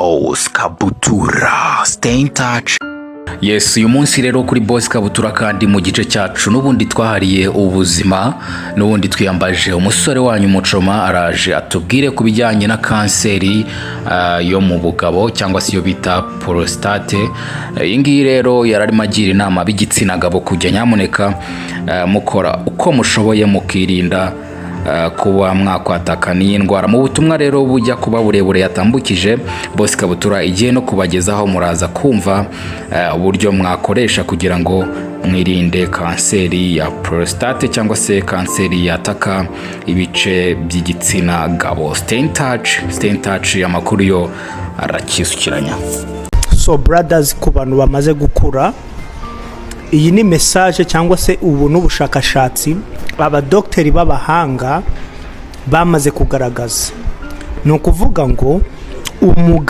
Boss Kabutura. Stay in touch. Yes, uyu munsi rero kuri Boss Kabutura, kandi mu gice cyacu n'ubundi twahariye ubuzima, n'ubundi twiyambaje umusore wanyu Mucoma. Araje atubwire ku bijyanye na kanseri yo mu bugabo cyangwa se iyo bita prostate. Iyi ngiyi rero yararimo agira inama b'igitsina gabo kujya nyamuneka mukora uko mushoboye mukirinda kuba mwakwataka n'iyi ndwara. Mu butumwa rero bujya kuba burebure yatambukije, Boss Kabutura igiye no kubagezaho, muraza kumva uburyo mwakoresha kugira ngo mwirinde kanseri ya prostate cyangwa se kanseri yataka ibice by'igitsina gabo. Stay in touch, stay in touch, amakuru yo arakisukiranya. So brothers, ku bantu bamaze gukura, iyi ni message cyangwa se ubu n'ubushakashatsi abadogiteri b'abahanga bamaze kugaragaza. Ni ukuvuga ngo umugabo